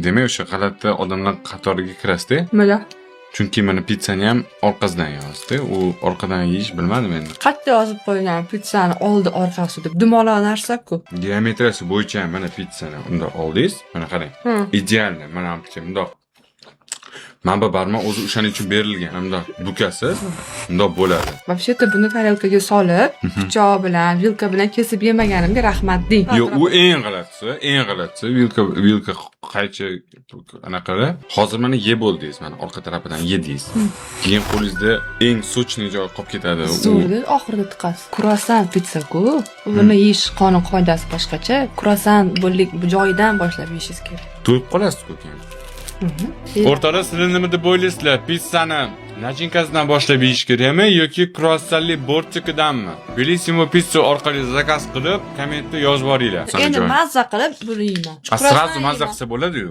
Demak, o'sha g'alati odamlar qatoriga kirasizda. Nimaga? Chunki mana pitssani ham orqasidan yeyapsizda. U orqadan yeyish, bilmadim endi. Qayerda yozib qo'ygan pitssani oldi orqasi deb? Dumaloq narsa-ku. Geometriyasi bo'yicha ham mana pitssani undoq oldingiz. Mana qarang. Идеально. Mana bundoq. Mana bu barmoq o'zi o'shaning uchun berilgan. Bundoq bukasiz, bundoq bo'ladi. Вообще-то buni tarelkaga solib, pichoq bilan, vilka bilan kesib yemaganimga rahmat deng. Yo'q, u eng g'alatisi, eng g'alatisi vilka, qaychi anaqada. Hozir mana yeb bo'ldingiz, mana orqa tarafidan yedingiz. Keyin qo'lingizda eng сочный joyi qolib ketadi. Zo'rda, oxirida tiqasiz. Kruassan pitsa-ku. Buni yeyish qonun qoidasi boshqacha. Kruassan bo'llik joyidan boshlab yeyishingiz kerak. To'yib qolasiz-ku keyin. O'rtoqlar, sizlar nima deb o'ylaysizlar? Pitssani начинка sidan boshlab yeyish kerakmi yoki kruassanli бортик idanmi? Bellissimo Pizza orqali заказ qilib, kommentda yozib yuboringlar. Endi mazza qilib buni yeyman. A, сразу mazza qilsa bo'ladi-yu.